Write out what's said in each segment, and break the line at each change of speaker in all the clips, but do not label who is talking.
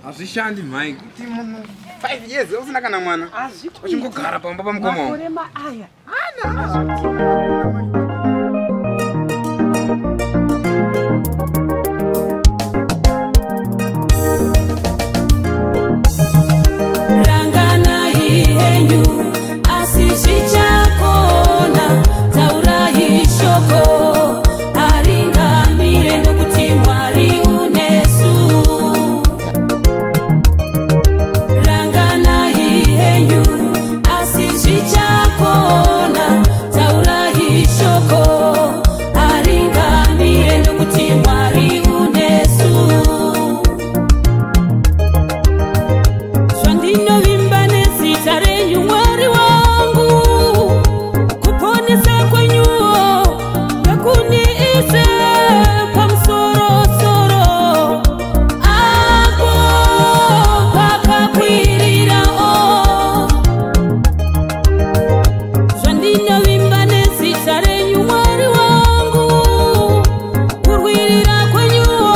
Hazvishandi mhai kuti munhu 5 years usina kana mwana. Uchingogara pamba pamukoma.
Makore maaya.
Ranganai henyu asi zvichakona, taurai shoko haringamire nokuti Mwari unesu. Ranganai henyu asi zvichakona, taurai shoko haringamire nokuti Mwari unesu. Zvandinovimba nezita renyu Mwari wangu, kuponesa kwenyuwo ngakuniise pamusorosoro, apo pakakwirirawo. Zvandinovimba nezita renyu Mwari wangu, kurwirira kwenyuwo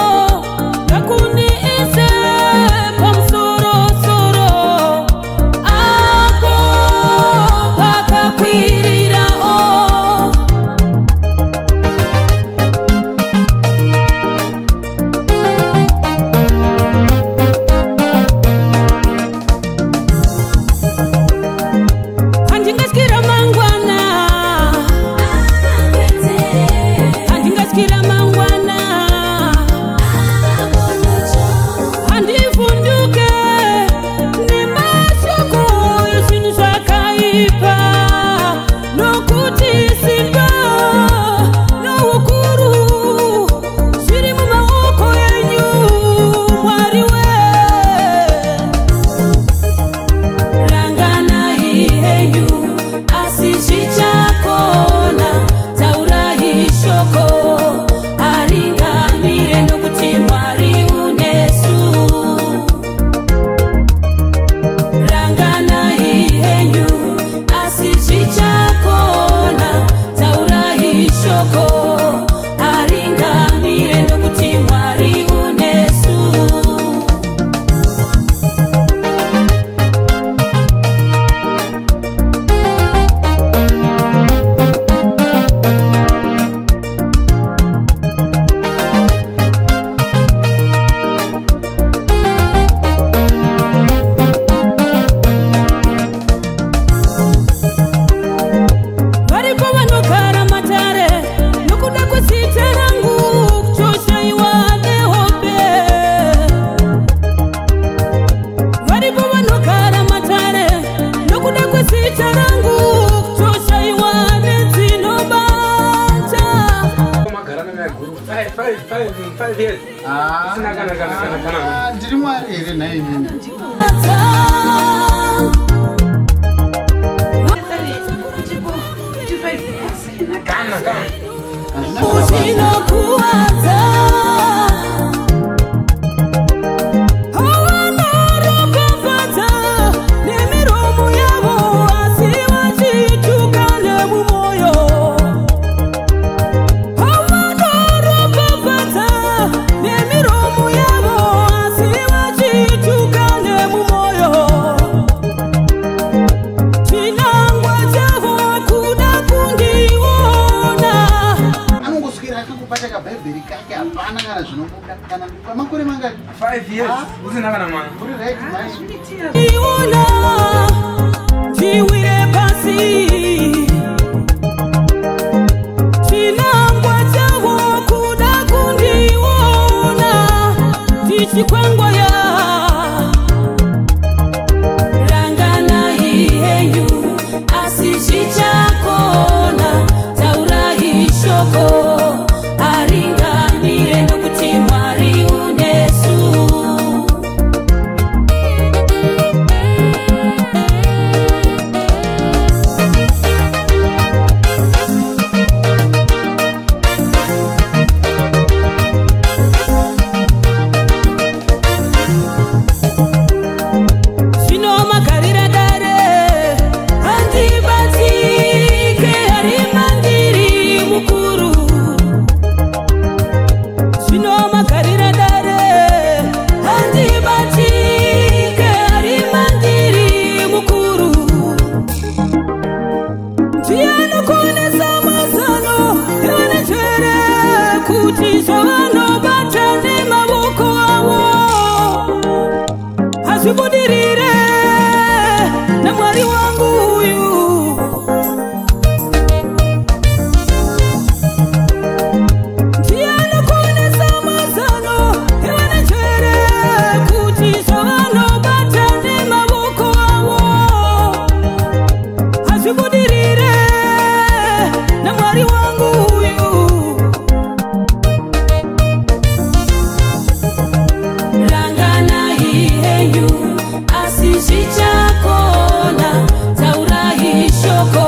ngakuniise pamusorosoro, apo pakakwirirawo. Handingatyira mangwana, handingatyira mangwana, handivhunduke nemashoko ezvinhu zvakaipa, nokuti simba noukuru zviri mumaoko enyu Mwari we. Ranganai henyu asi zvichakona, taurai shoko haringamire nokuti Mwari unesu. Ranganai henyu asi zvichakona, taurai shoko haringamire nokuti Mwari unesu. Variko vanogara matare nokuda kwezita rangu, kutoshaiwa nehope. Variko vanogara matare nokuda kwezita rangu, kutoshaiwa nedzinobata.
Magara namaiguru 5 5 5 5 years. Usina kana kana kana kana.
Ndiri Mwari here nhai inini?
Kana kana.
Hazvina kana.
Zvinokuwadza vanoropafadza nemiromo yavo, asi vachituka nemumwoyo. Vanoropafadza nemiromo yavo, asi vachituka nemumwoyo. Chinangwa chavo kuda kundiona.
Anongoswera akangobata kabhaibheri kake, hapana kana zvinobuda. Kana pamakore mangani?
5 years usina kana mwana.
Uri right mhai.
Iona ndiwire pasi, chinangwa chavo kuda kundiona ndichikwangwaya. Ranganai henyu asi zvichakona, taurai shoko haringamire nokuti Mwari unesu. Zvino magarira dare handibatike, hari mandiri mukuru. Zvino magarira dare handibatike. naMwari wangu uyu. Ndiye anokonesa mazano evane njere, kuti zvavanobata nemavoko avo hazvibudirire naMwari wangu uyu. Ranganai henyu, asi zvichakona. Taurai shoko,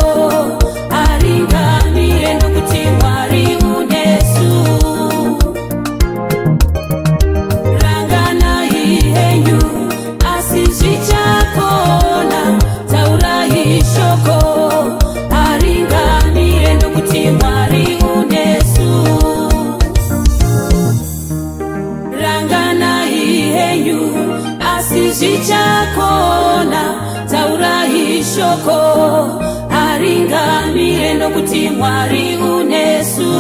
haringamire, nokuti Mwari unesu. Ranganai henyu, asi zvichakona. Taurai shoko, haringamire, nokuti Mwari unesu. Ranganai henyu, asi zvichakona. Taurai shoko, haringamire, nokuti Mwari unesu.